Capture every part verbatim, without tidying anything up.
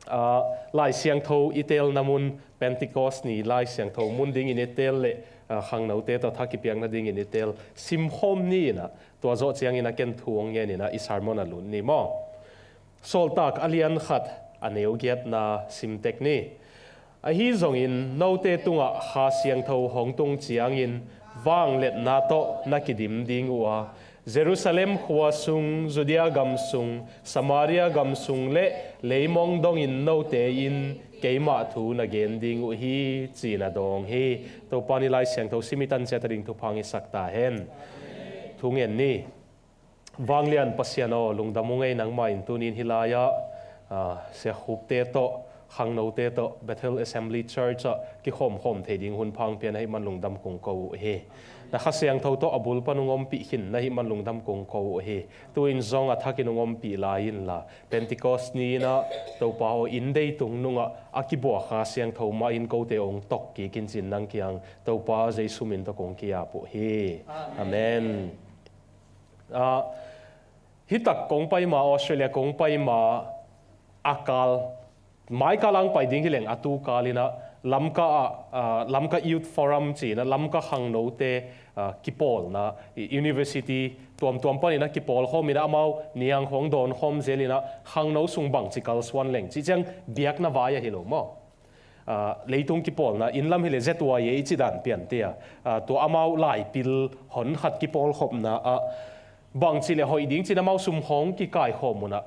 Ah, Lai Siangtho i teelna mun, Pentecost ni Lai Siangtho mun dingin i teel le, ah, khangnote tawh thak i piakna dingin i teel simkhawm ni inah, tua zawh ciangin a ken thu hong ngen inah i sermon a lut ni maw. Sawltak a lian khat a neu giatna simtek ni. Ahi zongin note tungah Kha Siangtho hong tung ciangin vangliatna tawh na kidim ding uh a, Jerusalem khua sung, Judea gam sung, Samaria gam sung le leimong dongin note in keimah thu na gen ding uh hi, ci-in a dawng hi. Topa ni Lai Siangtho sim i tan ciat a ding thupha hong hisak ta hen. Thu ngen ni. Vanglian Pasian aw, lungdam ung ei, nangmah in tuni-in hih lai-ah, ah, siakhupte tawh, khangnote tawh, Bethel Assembly Church ah kikhawmkhawm thei ding hun pha hong pia na hih man lungdam kong ko uh hi. Na Kha Siangtho tawh a bul pan hong ompih khin na hih man lungdam kong ko uh hi. Tu-in zong a thakin hong ompih lai inla, Pentecost ni inah Topa aw, inn deitung nungah a kibuak Kha Siangtho mah in kote hong tok kik in ci-in nang kiang Topa Jesu min tawh kong ki-ap uh hi. Amen. Ah, hih tak kong pai ma, Australia kong pai ma a kal, mai kal ang pai ding hi leng a tu kal inah Lamka ah, ah, Lamka Youth Forum ci-inah Lamka khangnote, ah, kipawlna, i, university tuamtuam pan inah kipawlkhawm inah amau niang khawng dawnkhawm zel inah khangno sung bangci kalsuan leng cih ciang biakna vai ahi lo maw. Ah, leitung kipawlna, inn lam hileh Z Y A i cih dan pian tia, ah, tua amau laipil hon khat kipawlkhopna ah bangci le hoih ding ci-in amau sum khawng kikaikhawm unah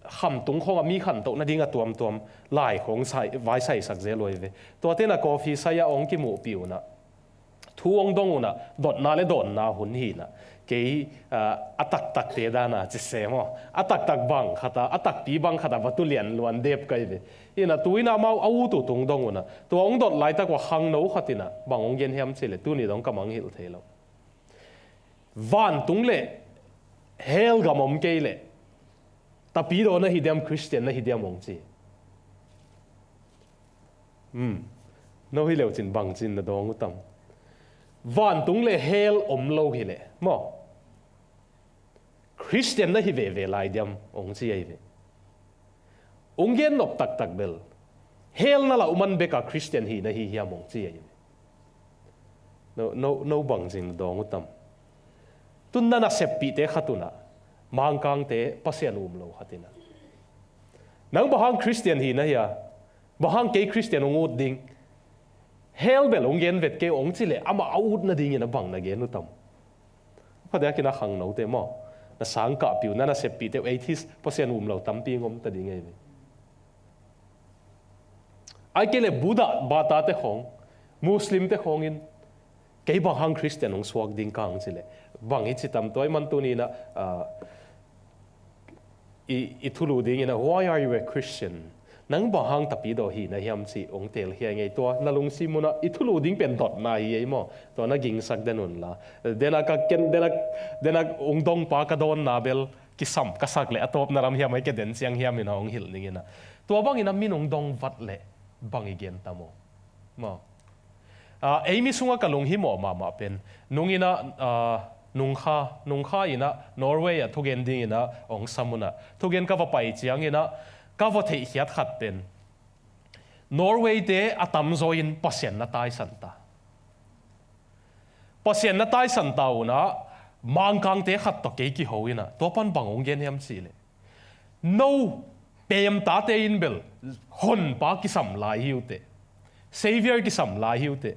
khamtung khawngah mi khantoh nading a tuamtuam lai khawng sai, vaisaisak zel uh hi ve. Tuate na coffee sai-ah hong kimuhpih unah thu hong dong unah dotna le dawnna hun hi inah kei, ah, a taktakte dana ci se maw, a taktak bang khatah, a takpi bang khatah va tu lianluan dep ka hi ve. Inah tu inah amau a ut uh tung dong unah tua hong dot laitak uah khangno khat inah bang hong gen hiam cihleh tuni dong ka mangngilh thei lo. Vantung le hell gam om kei leh tapidaw na hi diam, Christian na hi diam hong ci. Hmm. No hi leu cin bangcin na dawng uh tam? Vantung le hell om lo hileh maw, Christian na hi veve lai diam hong ci ahi ve. Hong gen nop taktak bel hell na lauh man beka Christian hi na hi hiam hong ci ahi ve. No, no, no bangcin na dawng uh tam? Tun na naseppihte khat unah Mangkangte Pasian um lo khat inah nang bang hang Christian hi na hia? Bang hang kei Christian hong ut ding? Hell bel hong gen vet kei hong ci leh amah a ut nadingin a bang na gen uh tam? Phadiakin a khangnote maw, na sangkahpih uh, na naseppihte uh, atheist, Pasian um lo tampi hong om ta ding ahi ve. Ai kei leh Buddha, Bata te khawng, Muslim te khawngin kei bang hang Christian hong suak ding ka hang ci leh bang hi ci tam? Tua ahih man tuni inah, ah, i, i thulu ding inah, "Why are you a Christian?" Nang bang hang tapidaw hi na hiam cih hong teel hi a ngei. Tua na lungsim unah i thulu ding pen dotna hi ei maw. Tua na gingsak den unla. Dena ka ken, dena, dena hong dongpa ka dawnna bel kisam ka sak leh a tawpna lam hiam ai ka den ciang hiam inah hong hilh ning inah. Tua bang inah min hong dong vat leh bang i gen tam aw? Maw. Ah, ei mi sungah ka lunghimawh mahmah pen nung inah, ah, nungkha, nungkha inah Norway ah thugen ding inah hong sam unah thugen ka va pai ciang inah ka va theihkhiat khat pen Norway te a tamzaw in Pasian na taisan ta. Pasian na taisan ta unah Mangkangte khat tawh kei kiho inah tua pan bang hong gen hiam cihleh, "No peemtate in bel honpa kisam lai hi uh teh, Savior kisam lai hi uh teh.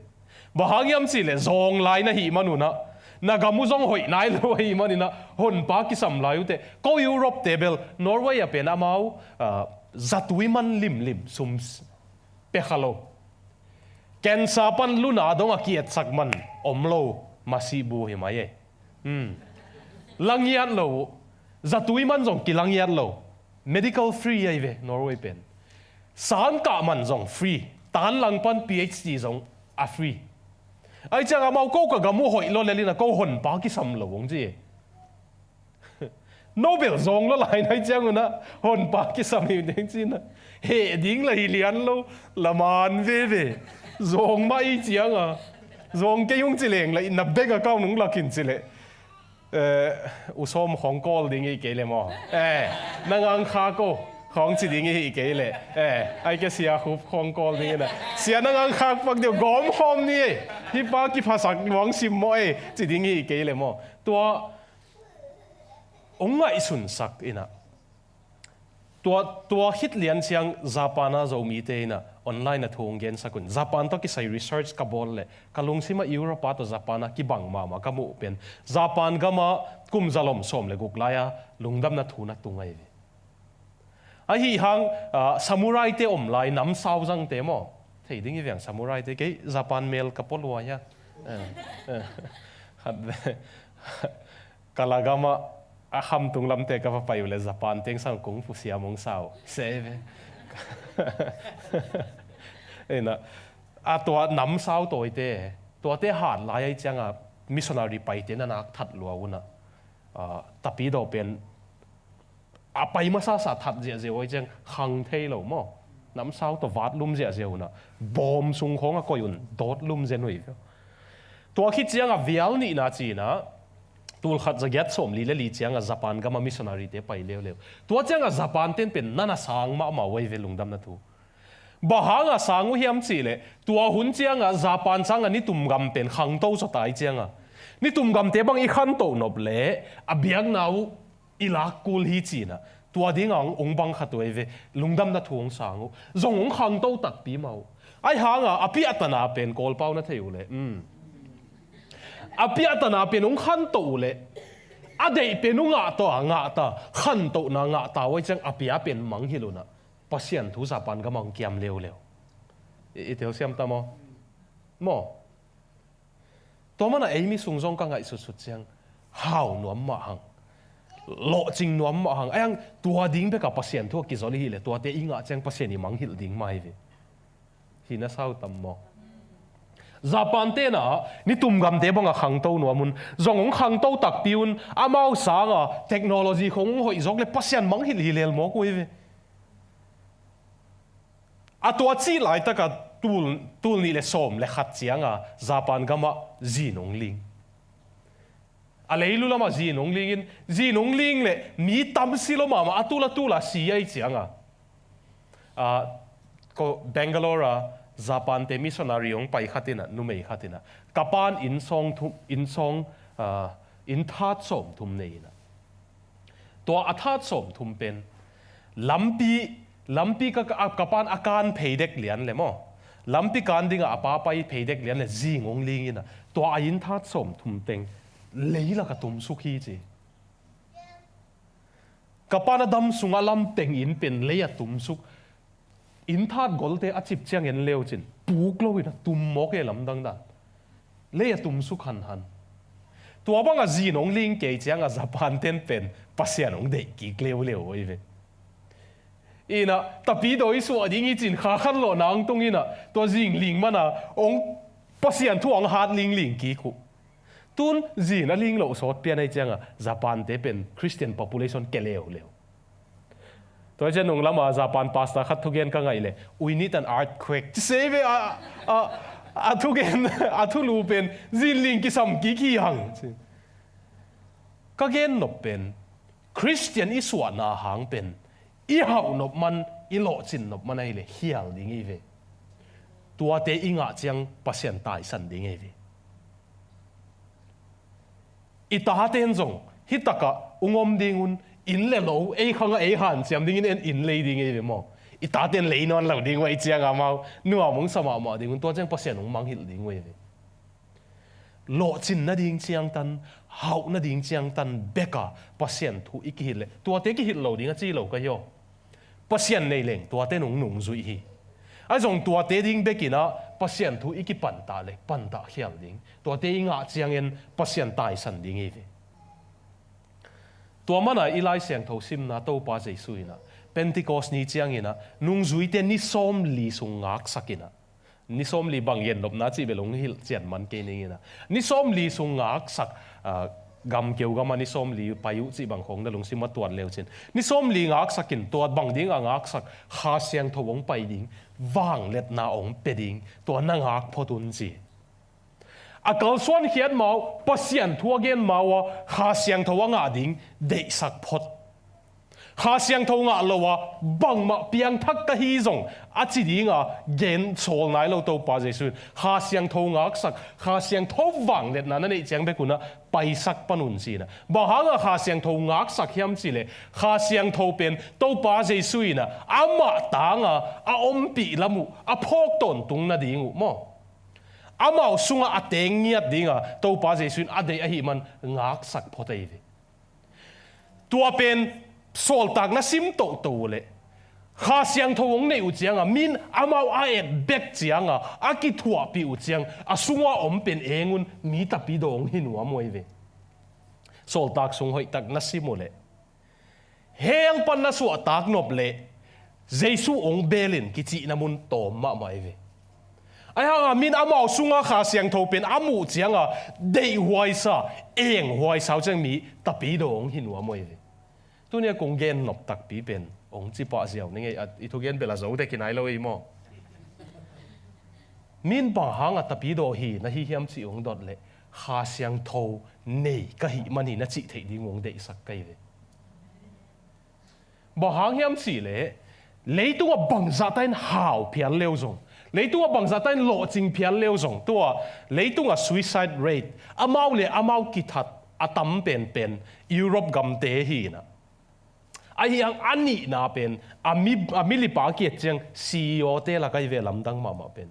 Bang hang hiam cihleh zawng lai na hih man unah, na gam uh zong hoih nai lo ahih man inah honpa kisam lai uh teh. Ko Europe te bel," Norway ah pen amau, ah, zatui man limlim sum s-, pia kha lo. Cancer pan luna dong a kietsak man om lo, masih bu hi mai ei. Hmm. Langiat lo uh. Zatui man zong kilangiat lo. Medical free ahi ve Norway pen. Sangkah man zong free. Tanlang pan P H D zong a free. Ai ciang amau, "Ko ka gam uh hoih lo lel inah ko honpa kisam lo," hong ci. No bel zawng lo lai nai ciang unah honpa kisam hi ding ci inah heh ding la hi lian lo, la man veve. Zawng mah i cianga zawng kei hong ci leng la, na bank account hong lak in ci leh, eh, u sawm khawng call ding i kei le maw. Eh, na ngangkha ko. khawng ci ding i hi kei leh, eh, ai ke sia khup khawng kawl ding ina, sia na ngang khak pak deuh gawm khawm ni ei, hih pa kiphasak luang sim maw ei, ci ding i hi kei leh maw. Tua ong ngaihsunsak ina, tua, tua khit lian ciang Japan a Zomite ina online a thu ong gensak un. Japan tawh kisai research ka bawl leh ka lungsim ah Europe a tawh Japan a kibang mahmah ka muh pen Japan gam ah kum zalom sawm le guk lai a lungdamna thu na tung ahi ve. Ahi hang, ah, samurai te om lai, namsau zangte maw? Thei ding i veng samurai te, kei Japan mel ka pua lua hia. Eh, eh. Khat ve. Ka la gam ah, a khamtung lamte ka va pai uh leh Japan teng sang kung fu siam ong sau. Se ve. Ina, a tua namsau tawite, tuate hat lai ai ciang a missionary paite na nak that lua una. Ah, tapidaw pen a pai masasa that ziahziah uh ai ciang khang thei lo maw? Namsau tawh vat lum ziahziah una, bawm sung khawng a koih un, dawt lum zen uh hi ve. Tua khit ciang a vial nihna ci ina, tul khat za giat sawm li le li ciang a Japan gam a missionary te pai leuleu. Tua ciang a Japan ten pen na na sang mahmah uh ai ve lungdamna thu. Bang hang a sang uh hiam cih leh, tua hun ciang a Japan sang a nitum gam pen khangto zaw ta ai ciang a, nitum gamte bang i khantoh nop leh a biakna uh i lak kul hi ci ina, tua ding a ong, ong bang khat uh ai ve, lungdamna thu ong sang uh. Zong ong khangto takpi mah uh. Ai hang a, a piahtana pen Kawlpau na thei uh leh, um, a piahtana pen ong khantoh uh leh, a deih pen uh ngah ta, ngah ta, khantohna ngah ta uh ai ciang a pia pen mangngilh una, Pasian thu Japan gam ah ong kiam leuleu. I, i telsiam ta maw? Maw? Tua mana ei mi sung zong ka ngaihsutsut ciang hau nuam mah hang, lawhcing nuam mah hang. Ai hang tua ding bek a Pasian thu a kizol i hi leh, tuate i ngah ciang Pasian i mangngilh ding mah hi ve. Hi na sau tam maw? Japan te na nitum gamte bang a khangto nuam un. Zong ong khangto takpi un, amau sang a technology khawng ong hoih zawk leh Pasian mangngilh hi lel mawk uh hi ve. A tua cih laitak a tul, tul nih le sawm le khat ciang a Japan gam ah zin ong ling. A leilu lam ah zin ong ling in, zin ong ling leh mi tam si lo mahmah, a tul a tul a si ai ciang a, ah, ko Bangalore a Japan te missionary ong pai khat ina, numei khat ina, ka pa'n inn sawng thum, inn sawng, ah, inn that sawm thum nei ina, tua a that sawm thum pen lampi, lampi ka, ka, ka pa'n a kan phei dek lian leh maw, lampi kan ding a a pa pai phei dek lian leh zing ong ling ina, tua a inn that sawm thum teng lei lak a tumsuk hi ci. Ka pa'n a dam sung a lam teng inn pen lei a tumsuk. Inn that golte a cip ciang en leu cin, puk lo ina tum mawk e lamdang dan. Lei a tumsuk hanhan. Tua bang a zin ong ling kei ciang a Japan ten pen Pasian ong deih kik leuleu uh ai ve. Ina, tapidaw i suah ding i cin, kha khat lawh nang tung ina, tua zing ling mana ong Pasian thu ong hat lingling kik uh. Tun zin a ling loh sawt pian ai ciang a Japan te pen Christian population kia leuleu. Tua ciang nung lam a Japan pastor khat thugen ka ngaih leh, "We need an earthquake," ci se ve a, a, a thugen, a thulu pen zin ling kisam kik hi hang. Ka gen nop pen, Christian i suahna hang pen i hauh nop man, i lawhcin nop man ai leh khial ding hi ve. Tuate i ngah ciang Pasian taisan ding hi ve. I taten zong hih tak ah ong om ding un, inn le lo, ei khang ah ei hanciam ding in en, inn lei ding hi ve maw? I taten lei nawn lo ding uh ai ciang a amau nuam ong sa mahmah ding un, tua ciang Pasian ong mangngilh ding uh hi ve. Lawhcin nading ciangtan, hauh nading ciangtan bek a Pasian thu i kihilh leh, tuate kihilh lo ding a ci lo ka hi aw. Pasian nei leng tuate nung nungzuih hi. Ai zong tuate ding bek ina Pasian thu i kipantah leh pantah khial ding. Tuate i ngah ciangin Pasian taisan ding hi ve. Tua mana i Lai Siangtho simna Topa Jesu ina Pentecost ni ciang ina nungzuite ni sawmli sung ngaksak ina, ni sawmli bang gen nopna cih bel ong hilh cian man kei ning ina, ni sawmli sung ngaksak, ah, gam keu gam a ni sawmli pai uh cih bang khawng na lungsim a tuat leu cin, ni sawmli ngaksak in, tua bang ding a ngaksak? Kha Siangtho ong pai ding, vangliatna ong pia ding, tua na ngak phot un ci. A kalsuan khiat ma uh, Pasian thu a gen ma uh a, Kha Siangtho a ngah ding deihsak phot. Kha Siangtho ngah lo a bangmah piangthak ka hi zong a ci dinga gen sawl nai lo Topa Jesuh in Kha Siangtho ngaksak, Kha Siangtho vangliatna na neih ciang bek unah paisak pan un ci-inah. Bang hanga Kha Siangtho ngaksak hiam cihleh Kha Siangtho pen Topa Jesuh inah amah tanga a ompih lam uh a phawk tawntung nading uh maw? Amau sungah a teng ngiat dinga Topa Jesuh in a deih ahih man ngaksak phot ahi ve. Tua pen sawltak na sim tohtoh uh leh Kha Siangtho hong neih uh cianga min amau a et bek cianga a kithuahpih uh ciang a sunga om pen engun mi tapidaw hong hi nuam uh ahi ve. Sawltak sung hoihtak na sim uh leh hell pan na suahtak nop leh Jesuh hong belin kicihna mun tawm mahmah ahi ve. Ahi hanga min amau sunga Kha Siangtho pen a muh cianga deihhuaisa, enghuaisa uh ciang mi tapidaw hong hi nuam uh ahi ve. Tunia kong gen nop takpi pen hong cipah ziau ning ei, i thugen bel a zo dek hi nai lo ei maw? Min bang hanga tapidaw hi na hi hiam cih hong dot leh Kha Siangtho nei ka hih man hi na cih theih ding hong deihsak ka hi ve. Bang hang hiam cihleh leitungah bangzahta in hau phial leu zong, leitungah bangzahta in lawhcing phial leu zong, tua leitungah suicide rate, amau le amau kithat a tam penpen Europe gamte hi inah. Ahi hang a nihna pen a mi, a milipa a kiat ciang C E O te lak ahi ve, lamdang mahmah pen.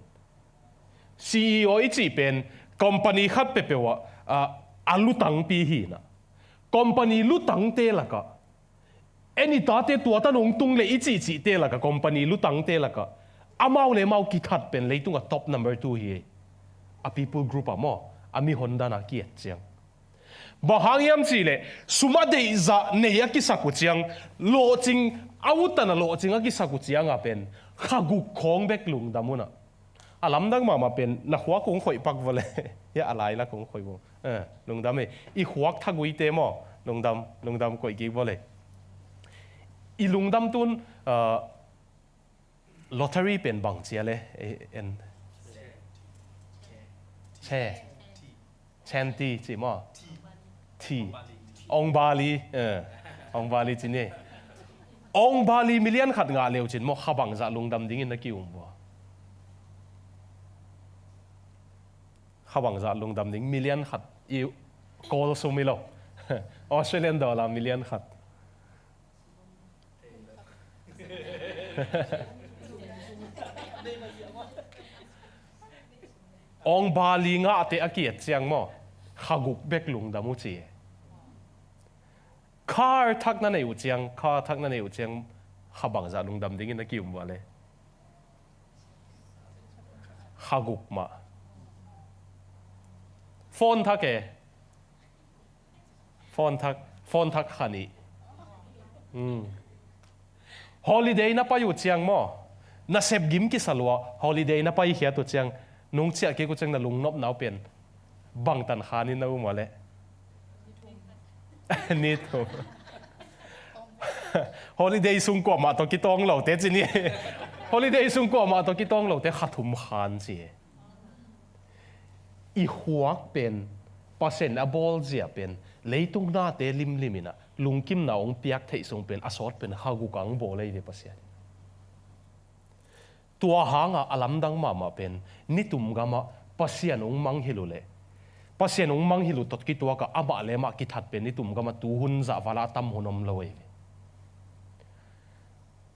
C E O i cih pen company khat peuhpeuh ah, ah, a lutangpi hi inah. Company lutangte lakah, en i tate tua tan hong tung le i cihcihte lakah, company lutangte lakah amau le amau kithat pen leitungah top number two hi ei. A people group ah maw, a mihon dana kiat ciang. Bang hang hiam cihleh sum a deihzah nei a kisak uh ciang, lawhcing, a utan a lawhcing a kisak uh cianga pen kha guk khawng bek lungdam unah. A lamdang mahmah pen na khuak hong khoih pak vua le. Hia a lailak hong khoih vua. Eh, lungdam ei. I khuak thaguite maw? Lungdam, lungdam koih kik vua le. I lungdam tun, ah, lottery pen bang cia le, eh, en. Che. Centi ci maw? Thi. Ong Bali, eh. Ong Bali ci ni. Ong Bali million khat ngah leu cin maw, kha bangzah lungdam dingin na ki-um vua? Kha bangzah lungdam ding million khat i kawl sum hi lo. Australian dollar million khat. Ong Bali ngahte a kiat ciang maw, kha guk bek lungdam uh ci. Car thak na neih uh ciang, car thak na neih uh ciang, kha bangzah lungdam dingin na ki-um vua le? Kha guk mah. Phone thak e. Phone thak, phone thak kha nih. Hmm. Holiday na pai uh ciang maw, nasep gim kisa lua, holiday na pai khiat uh ciang, nung ciah kik uh ciang na lungnopna uh pen bangtan khanin na um uh le? Ni thum. Holiday sung kuamah tawh kitawng lote ci ni. Holiday sung kuamah tawh kitawng lote kha thum khan ci. I khuak pen, Pasian a bawlzia pen, leitung nate limlim inah lungkimna hong piak theih sung pen a sawt pen kha guk ang bawl ei ve Pasian. Tua hanga a lamdang mahmah pen nitum gamah Pasian hong mangngilh uh leh, Pasian hong mangngilh uh tawh kituakah amah le amah kithat pen nitum gamah tuhun zahvala a tam hun om lo ei ve.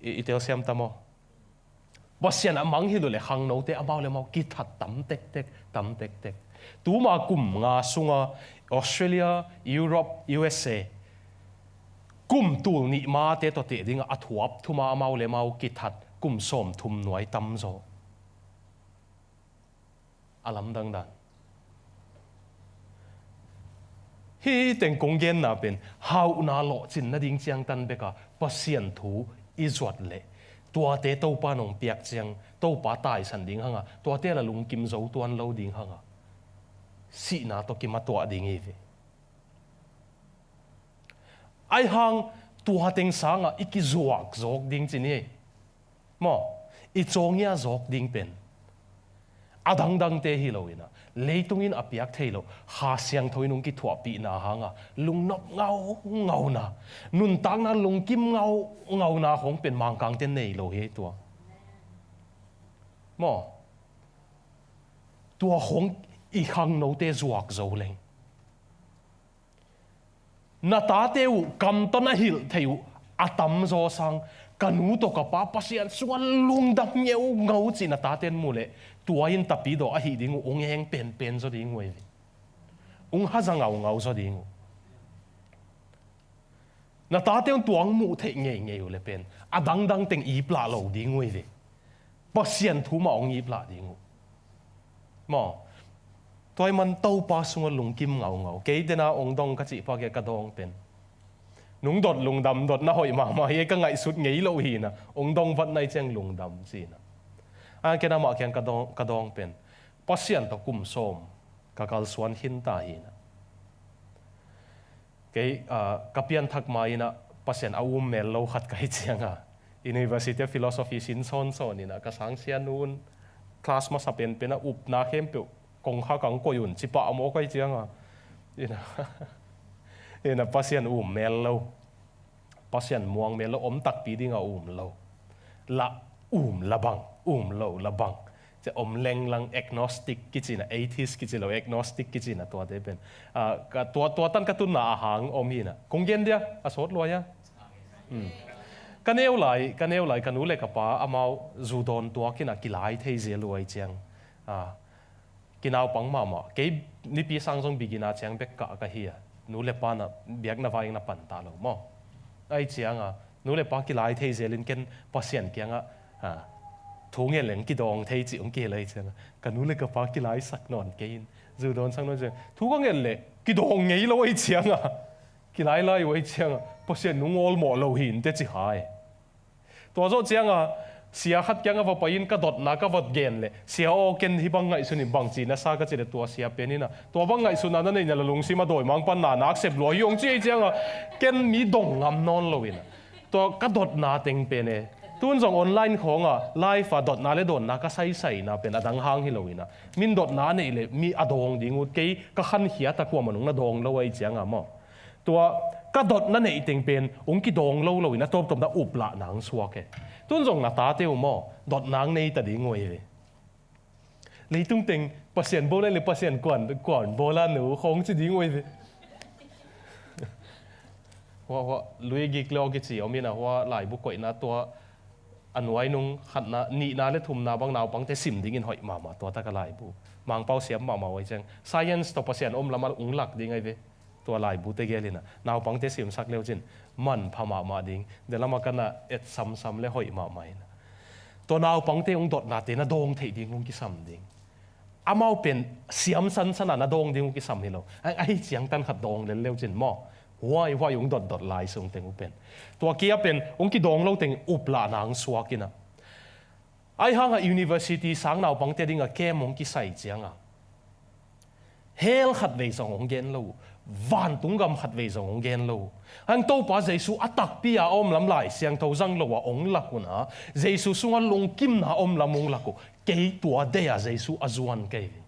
I, i telsiam ta maw? Pasian a mangngilh uh le khangnote amau le amau kithat tam tektek, tam tektek. Tuma kum nga sunga Australia, Europe, U S A, kum tul nih mate tawh teh dinga a thuap thuma amau le amau kithat kum sawmthum nuai tamzaw. A lamdang dan. Hih teng kong genna pen hauhna lawhcin nading ciangtan beka Pasian thu i zuat leh, tuate Topa nong piak ciang Topa taisan ding hanga, tuate la lungkim zo tuan lo ding hanga, sihna tawh kimatuah ding hi ve. Aihang tua teng sangah i kizuak zawk ding ci ni. Maw, i cawngia zawk ding pen A dangdangte hi lo in ah, leitung in a piak thei lo Kha Siangtho in hong kithuahpihna hang ah lungnop ngaungauna, nuntakna lungkim ngaungauna khawng pen Mangkangte nei lo hi tua. Maw? Tua khawng i khangnote zuak zo leng, na tate uh kam tawh na hilh thei uh a tamzaw sang, ka nu tawh ka pa Pasian sungah lungdam ngeungau cih na taten mu leh, tua in tapidaw ahih ding uh hong eng penpen zaw ding uh ei ve. Hong haza ngaungau zaw ding uh. Na tate un tua hong muh theih ngeingei uh le pen a dangdang teng iplah lo ding uh ei ve. Pasian thu mah hong iplah ding uh. Maw? Tua ahih man Topa sungah lungkim ngaungau. Kei tena hong dong ka cih pah kei ka dawng pen, nung dot lungdam dot na hoih mahmah hi, ka ngaihsut ngei lo hi in ah, hong dong vat na hih ciang lungdam ci in ah. A ken amah kiang ka dawng, ka dawng pen, Pasian tawh kum sawm ka kalsuan khinta hi in ah. Kei, ah, ka pianthak ma in ah Pasian a um mel lo khat ka hih ciang a, University of Philosophy sin sawnsawn in ah ka sangsianu un class masa penpen a upna khempeuh kongkhak ah hong koih un ci pah mawk ka hih ciang a, in ah, in ah Pasian um mel lo, Pasian muang mel lo, om takpi ding a um lo. La um la bang, um lo la bang, ci om lenglang, agnostic kici in ah, atheist kici lo, agnostic kici in ah, tuate pen, ah, ka, tua, tua tan ka tunna a hang om hi in ah. Kong gen dia, a sawt lua a. Hmm. Ka neu lai, ka neu lai, ka nu le ka pa amau zu dawn tuak in ah kilai thei zel uh ahih ciang, ah, kinaupang mahmah. Kei nipi sang zong beginner ciang bek kah ka hi a, nu le pa na biakna vai na pan ta lo maw. Ahih ciang a, nu le pa kilai thei zel in ken Pasian kiang ah, ah, thu ngen leng kidawng thei cih hong kihilh ahih ciang a, ka nu le ka pa kilaisak nawn kei in, zu dawnsak nawn ciang, thu ka ngen leh kidawng ngei lo ahih ciang a, kilai lai uh ahih ciang a, Pasian nung awlmawh lo hi in teh ci hai. Tua zawh ciang a, sia khat kiang a va pai in ka dotna ka va gen leh, sia aw, ken hih bang ngaihsun in bang ci na sa ka cih leh, tua sia pen in ah, tua bang ngaihsutna na neih na la lungsim a dawimang pan na nak sep lua hi hong ci ahih ciang a, ken mi dong ngam nawn lo in ah, tua ka dotna teng pen e, tun zong online khawng ah live a dotna le dawnna ka saisaina pen a dang hang hi lo in ah, min dotna a neih leh mi a dawng ding uh, kei ka khankhiat a kuamah nung na dawng lo ahih ciang a maw. Tua ka dotna neih teng pen hong kidawng lo lo in a tawptawp na uplahna hong suak e. Tun zong na tate uh maw, dotna hong nei ta ding uh ei ve. Leitung teng Pasian bawl le Pasian kuan, kuan bawl a nu khawng ci ding uh ei ve. Hua, hua, Louis Giglio kici om in ah, hua laibu koihna tua a nuai nung khatna, nihna le thumna bang naupangte sim dingin hoih mahmah tua tak a laibu. Mangpau siam mahmah uh ahih ciang, science tawh Pasian om lam a hong lak ding ahi ve. Tua laibu tegel in ah naupangte simsak le uh cin manpha mahmah ding. Tua lam a ka na et samsam le hoih mahmah in ah, tua naupangte hong dotnate na dawng theih ding hong kisam ding. Amau pen siam sansan a na dawng ding uh kisam hi lo. Ahi, ahi ciang tan khat dawng lel le uh cin maw. Huai, huai hong dotdot lai sung teng uh pen, tua kia pen hong kidawng lo teng uplahna hong suak in ah, ahi hang a university sang naupangte ding a camp hong kisai ciang a, hell khatvei zong hong gen lo uh, vantung gam khatvei zong hong gen lo uh. Hang Topa Jesu a takpi a om lam Lai Siangtho zang lo a hong lak un ah, Jesu sungah lungkimna om lam hong lak uh. Kei tua dei a Jesu a zuan kei ve.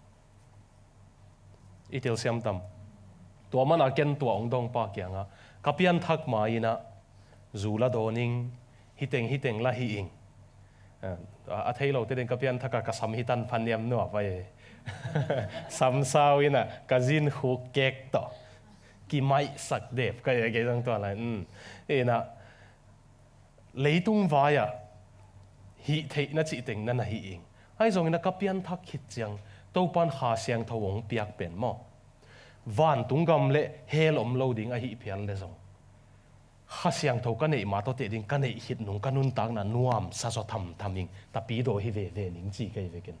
I telsiam tam. Tua man a ken tua hong dawngpa kiang ah, ka pianthak ma in ah, zu la dawn ing, hiteng hiteng la hi ing. A, a thei lote ding ka pianthak a ka sam hi tan pha niam nuam vai. Sam sau in ah ka zin khuk kek tawh kimaihsak dep ka hi a, kei zong tua lai. Um. In ah, leitung vai ah hih theihna cih teng na na hi ing. Ahi zongin a ka pianthak khit ciang Topan Kha Siangtho hong piak pen maw, vantung gam le hell om lo ding ahih phial le zong, Kha Siangtho ka neih ma tawh teh ding ka neih khit nung ka nuntakna nuamsa zaw thamtham ing, tapidaw hi veve ning ci kei vekin.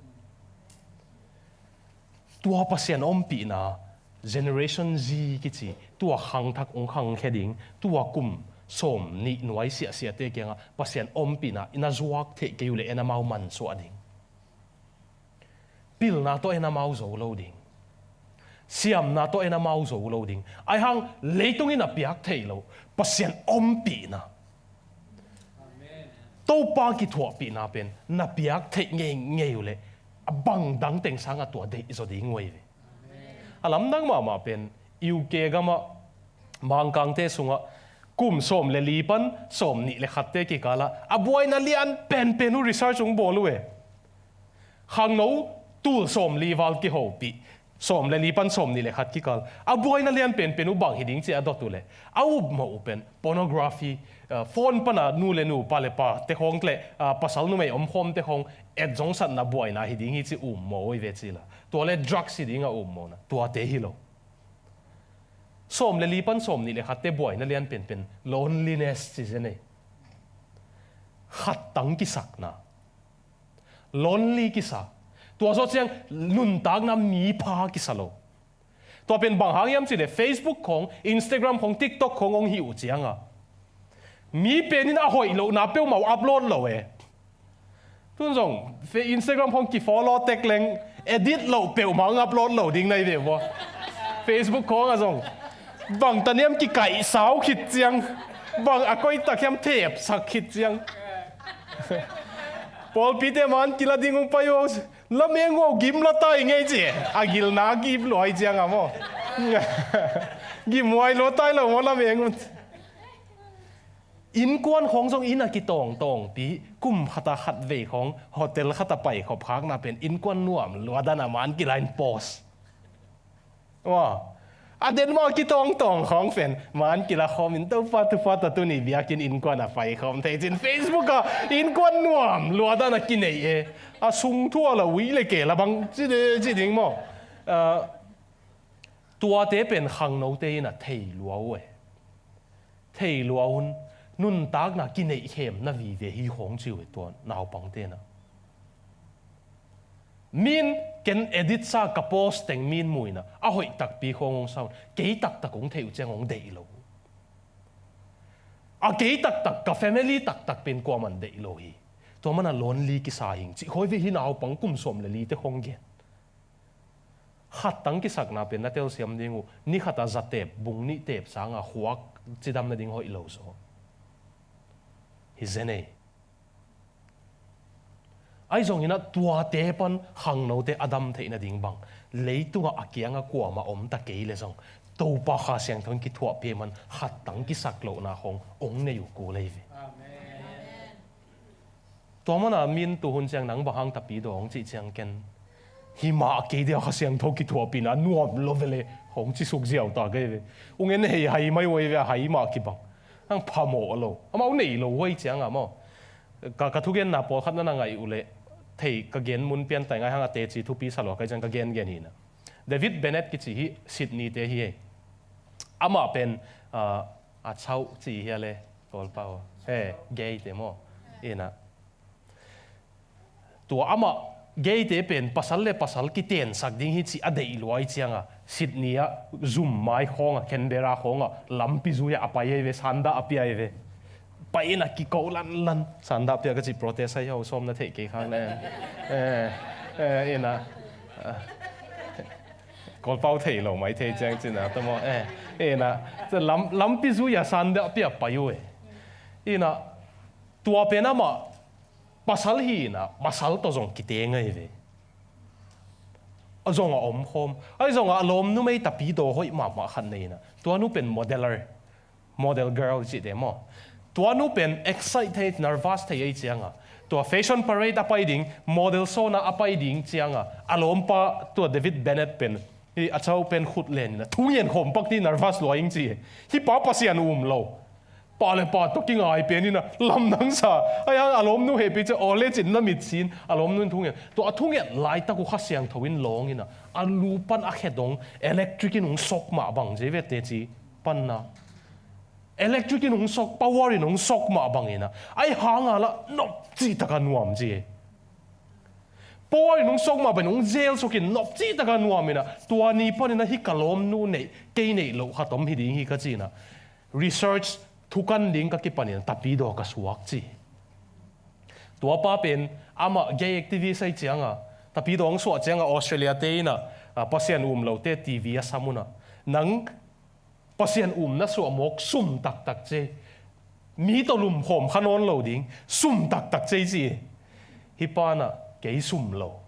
Tua Pasian ompihna, Generation Z kici, tua khangthak hong khangkhia ding, tua kum sawm nih nuai siahsiahte kiangah Pasian ompihna i na zuak theih kei uh leh en amau mansuah ding. Pilna tawh en amau zo lo ding. Siamna tawh en amau zo lo ding. Ahi hang leitung in a piak theih loh Pasian ompihna, Topa kithuahpihna pen na piak theih ngeingei uh leh a bang dang teng sangah tua deih zaw ding uh ahi ve. A lamdang mahmah pen U K gamah Mangkangte sungah kum sawm le li pan sawm nih le khatte kikalah a buaina lian penpen uh research hong bawl uh e. Khangno tul sawm li val kihopih, sawm le li pan sawm nih le khat kikal a buaina lian penpen uh bang hi ding ci a dot uh leh a upmawh uh pen pornography, ah, phone pana nu le nu, pa le pa te khawng le, ah, pasal numei omkhawm te khawng et zongsatna buaina hi ding hi ci upmawh uh hi ve ci la. Tua le drugs hi ding a upmawhna tuate hi lo. Sawm le li pan sawm nih le khatte buaina lian penpen loneliness ci zen ei. Khattang kisakna. Lonely kisa. Tua zawh ciang nuntakna mi pha kisa lo. Tua pen bang hang hiam ci le Facebook khawng, Instagram khawng, TikTok khawng hong hih uh cianga mi penin a hoih lohna peuhmah uh upload lo e. Tun zong Fe-, Instagram khawng kifollow tek leng edit loh peuhmah hong upload lo ding na hi ve vua. Facebook khawngah zong bang taniam kikaihsau khit ciang, bang a koitak hiam thepsak khit ciang. Pawlpite man kila ding hong pai uh, lameng uh gim la tai ngei ci. A gilna gim luai cianga maw? Gim huai lua tai lo maw lameng uh? Innkuan khawng zong inn a kitawngtawngpi, kum khata khatvei khawng hotel khata paikhop khakna pen innkuan nuam luadana man kila in post. Aw. A den maw kitawngtawng khawng pen man kila khawmin Topa thupha tawh tuni biakinn innkuan a paikhawm thei cin Facebook ah innkuan nuam luadana kineih e. A sung thua la ui le ke la bang ci de, ci ding maw? Ah, tuate pen khangnote in a thei lua uh e. Thei lua un nuntakna kineihkhemna vive hi khawng ci uh e tua naupangte na. Min ken edit sa ka post teng min muina a hoih takpi khawng hong saun kei taktak hong theih uh ciang hong deih lo. A kei taktak ka family taktak pen kuaman deih lo hi. Tua mana lonely kisa hing cih khawi ve hi naupang kum sawm le lite khawng gen. Khattang kisakna pen na telsiam ding uh ni khata zatep bung nih tep sanga khuak cidam nading hoih lo zaw. Hi zen ei. Ahi zongin a tuate pan khangnote a dam theih nading bang leitungah a kiangah kuamah om ta kei le zong Topa Kha Siangtho in kithuahpih man khattang kisak lohna khawng ong nei uh kul ei ve. Amen. Tua mana min tuhun ciang nang bang hang tapi dawng cih ciang ken hi mah kei dia Kha Siangtho kithuahpihna nuam lo vele hong ci suk ziau ta kei ve. Ung en hei hai mai uai ve a hai mah kibang. Hang phamawh lo. Amau nei lo uai cianga maw? Ka, ka thugenna pawlkhat na na ngaih uh leh thei ka gen mun pian tai ngai hang a teci thupi sa lua kai ciang ka gen gen hina. David Bennett kici hi Sydney te hi hei. Amah pen, ah, a chauh ci hi a le Kawlpau. He, gay te maw? Ina. Tua amah gay te pen pasal le pasal kitensak ding hi ci a deih luai cianga Sydney ah zum mai khawnga Canberra khawnga lampi zui a pai ei ve, sanda a pia ei ve. Pai ina kiko lanlan sanda pia ka ci protest ai ho sawm na theih kei khang na en. Eh, eh, ina. Ah. Kawlpau thei lo mai thei ciang cina tamo. Eh, ina. Lam, lampi zui a sanda a pia pai uh e. Ina. Tua pen amah pasal hi ina pasal tawh zong kiteng ahi ve. A zong a omkhawm ahi zong a lawm numei tapi daw hoih mahmah khat nei ina tua nu pen modeler, model girl cihte maw? Tua nu pen excite thei, nervous thei ahi cianga tua fashion parade a pai ding, model show na a pai ding cianga a lawmpa tua David Bennett pen hi a chau pen khut len ina thungen khawm pak ti nervous lua ing ci. Hi pa Pasian um lo. Pa le pa tawh kingai pen ina lamdang sa. Ai hang a lawmnu hehpih cia aw le cin na mit sin a lawmnu in thungen. Tua a thungen laitak uh Kha Siangtho in lawng ina a lu pan a khe dong electric in hong sok mah bang ci ve teci panna. Electric in hong sok, power in hong sok mah bang ina ai hanga la nop cih taka nuam ci. Power in hong sok mah bang in hong zel sok in nop cih taka nuam ina tua ni pan ina hi ka lawmnu neih kei neih loh khat om hi ding hi ka ci ina. Research thukan ding ka kipan in tapi daw ka suak ci. Tua pa pen amah gay activist ahi cianga tapi daw hong suah cianga Australia te ina, ah, Pasian um lote T V a sam una nang Pasian um na suah mawk sum taktak ci. Mi tawh lumkhawm kha nawn lo ding sum taktak ci ci. Hi pana kei sum lo.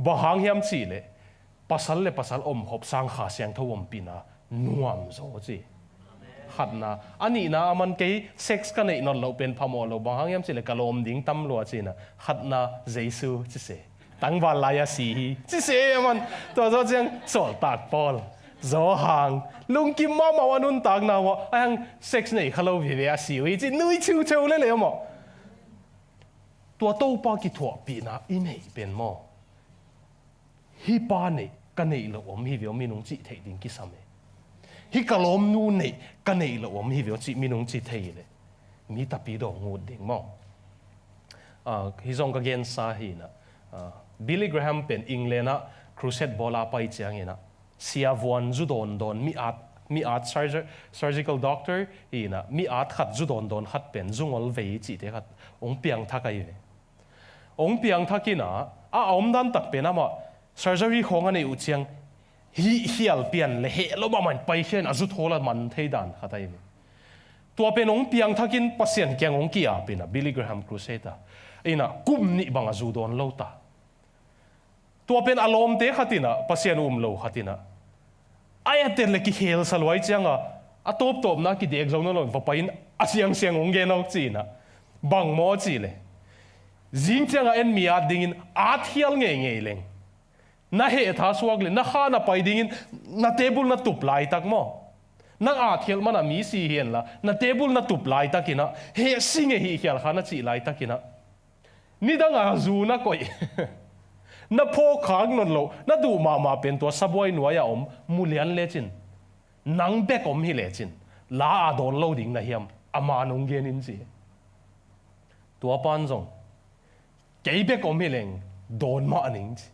Bang hang hiam cihleh, pasal le pasal omkhop sang Kha Siangtho ompihna nuam zaw ci. Khatna. A nihna, a man kei sex ka neih nawn loh pen phamawh lo, bang hang hiam cihleh ka lawm ding tam lua cihna. Khatna, Jesu ci se. Tangval lai-a si hi ci se a man. Tua zawh ciang sawltak Paul, Johan, lungkim mahmah uh a nuntakna uh ah, a hang sex nei kha lo vive a si uh hi ci nui chiucheu lele maw. Tua Topa kithuahpihna i neih pen maw, hih pa neih ka neih loh om hi ve aw, minung cih theih ding kisam e. Hih ka lawmnu neih ka neih loh om hi ve aw cih minung cih thei leh, mi tapi daw ngut ding maw. Ah, hih zong ka gensa hi inah, ah, Billy Graham pen England ah crusade bawl a pai ciang inah, siavuan zu dawndawn, mi at, mi at surger-, surgical doctor hi inah, mi at khat, zu dawndawn khat pen, zu ngol vei cihte khat hong piangthak ahi ve. Hong piangthak inah, a, a omdan tak pen amah surgery khawng a neih uh ciang, hih khial pian le heh lo mahmah in paikhia in a zu thawl a man thei dan khat ahi ve. Tua pen hong piangthak in Pasian kiang hong ki-ap inah, Billy Graham crusade ah inah, kum nih bang a zu dawn lo ta. Tua pen a lawmte khat inah, Pasian um lo khat inah, a etten le kikhelsa luai cianga, a tawptawpna kidek zo nawn lo in va pai in, a siangsiang hong gen aw ci inah. Bang maw cihleh, zing cianga en mi at dingin at khial ngeingei leng, na heh tha suak le na kha na pai dingin na table na tup laitak maw, nang at khial mana mi si hi henla, na table na tup laitak inah heh si ngei hih khial kha na cih laitak inah, nidang a zu na koih, na phawk khak nawn loh, na duh mahmah pen tua sabuai nuai-a om mu lian lecin, nang bek om hi lecin, la a dawn lo ding na hiam, a man hong gen in ci. Tua pan zong, kei bek om hi leng dawn mah ning ci.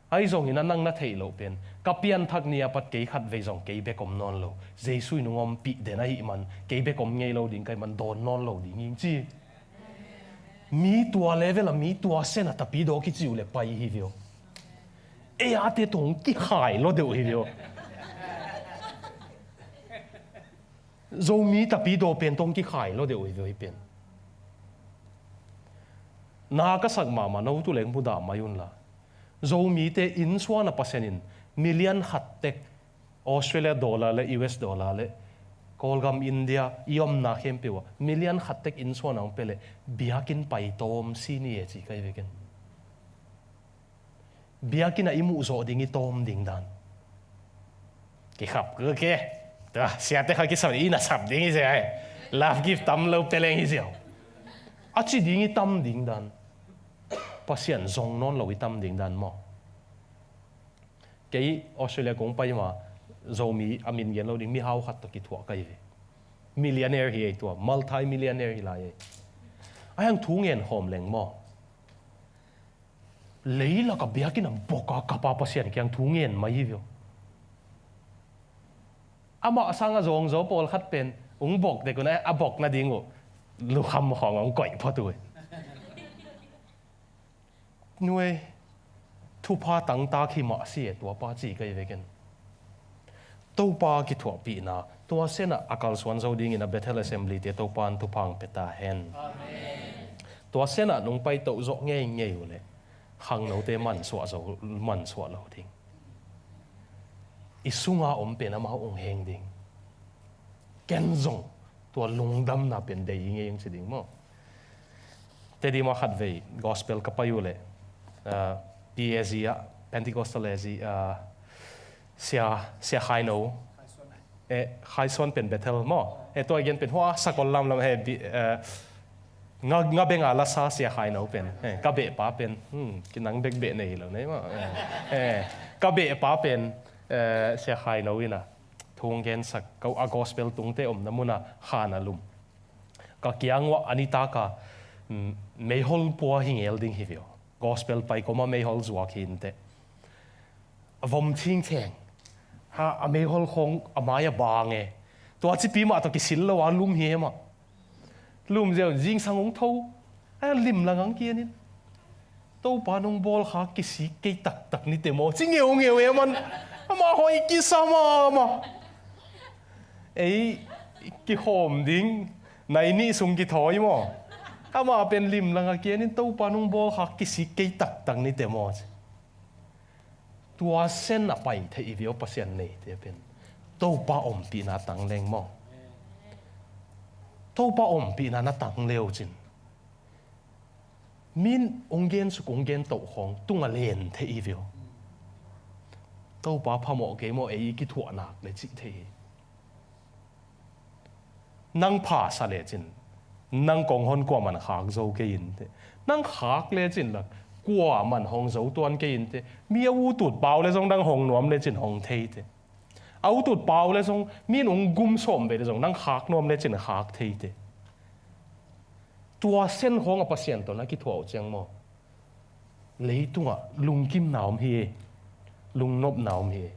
Ahi zongin a nang na theih loh pen, ka pianthak ni a pat kei khatvei zong kei bek om nawn lo. Jesu in hong ompih den ahih man, kei bek om ngei lo ding ka hih man dawn nawn lo ding ing ci. Mi tua level a, mi tua sen a tapidaw kici uh le pai hi vio. Ei ate tawh hong kikhai lo deuh hi vio. Zomi tapidaw pen tawh hong kikhai lo deuh hi vio hi pen. Na ka sak mahmah no tu leng mudah mai unla. Zomite innsuan a Pasian in million khat tek Australia dollar le U S dollar le Kawlgam India i omna khempeuh ah million khat tek innsuan a hong pia leh biakinn pai tawm si ni e ci ka hi veken. Biakinn ah i muh zawh ding i tawm ding dan. Kikhap ke ke. Tua, siate kha kisap i na sap ding hi sia. Love gift tam lo peleng hi sia. A ci ding i tam ding dan. Pasian zong nawn lo i tam ding dan maw. Kei Australia kong pai ma, Zomi a min gen lo ding, mihau khat tawh kithuah ka hi ve. Millionaire hi ei tua, multi-millionaire hi lai ei. A hiang thu ngen khawm leng maw. Leilak a biakinn a bok a kapa Pasian kiang thu ngen mai hi vio. Amah sang a zawngzaw pawlkhat pen, ung bok dek un a, a bok nading uh lukham khawng a ung koih phot uh. Nuai, thupha tangtak hi mah si e, tuapa ci ka hi veken. Topa kithuahpihna, tua senah a kalsuan zo dingin a Bethel Assembly te Topa in thupha hong pia ta hen. Amen. Tua senah nong paitoh zawh ngeingei uh leh khangnote mansuah zo, mansuah lo ding. I sunga om pen amau hong heng ding. Ken zong tua lungdamna pen dei hi ngei hong ci ding maw. Tedim ah khatvei gospel ka pai uh leh, ah, P A Z ah, Pentecostal A Z, ah, Sia, Sia Khaino. Eh, Khaisuan pen Bethel maw. Eh, tua gen pen hua sakol lamlam, eh, bi-, eh, nga, nga benga lasa Sia Khaino pen. Eh, ka behpa pen. Hmm, kinang bek beh nei lo nei maw. Eh, eh, ka behpa pen, eh, Sia Khaino ina. Thu hong gensak, ka, a gospel tungte omna muna khan a lum. Ka kiang uah a nitaka, mm, meihol pua hi ngel ding hi vio. Gospel pai koma meihol zuak hi inteh. A vom thingtheng. Ha, a meihol khong a mai a bang e. Tua cipi mah tawh kisil lo a lum hi e mah. Lum ziau zingsang hong tho. A limlang ang kianin. Topa nong bawl kha kisik kei taktak ni te maw. Ci ngeungeu e man. Amah hoih kisa mahmah. Ei, kikhawm ding. Nai nih sung kithawi maw. Amah pen limlang a kianin Topa nong bawlkhak kisik kei taktak nite maw ci. Tua sen a pai thei i vio Pasian neite pen Topa ompihna tang leng maw. Topa ompihna na tang leu cin min ong gen suk ong gen toh khawng tunga len thei i vio. Topa phamawh kei maw ei i kithuah nak le cih thei hi. Nang phasa lecin nang kong hon kuaman khak zo kei inte. Nang khak lecin la kuaman hong zo tuan kei inte. Mi a utut pau le zong nang hong nuam lecin hong thei te. A utut pau le zong min ong gum sawm ve le zong nang khak nuam lecin khak thei te. Tua sen khawng a Pasian tawh na kithuah uh ciang maw leitungah lungkimna om hi. Lungnopna om hi.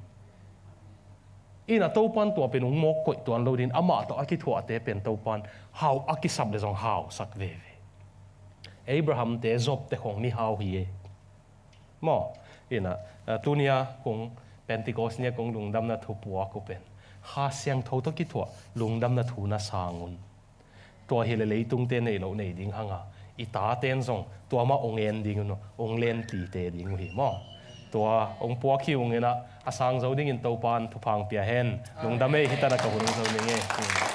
Ina Topan tua pen ung mawk koih tuan lo din amah tawh a kithuahte pen Topan hau a kisap le zong hausak veve. Abraham te Job te khong ni hau hi. Maw ina tunia kong Pentecost nia kong lungdamna thu puak uh pen Kha Siangtho tawh kithuah lungdamna thu na sang un. Tua hi le leitungte nei loh nei ding hanga i taten zong tua mah ong en ding un ong len tite ding uh hi maw. Tua ong puak hi ung ina a sang zo dingin Topan thupha ong pia hen. Lungdam ei, hi tana ka hun ong zo ning ei.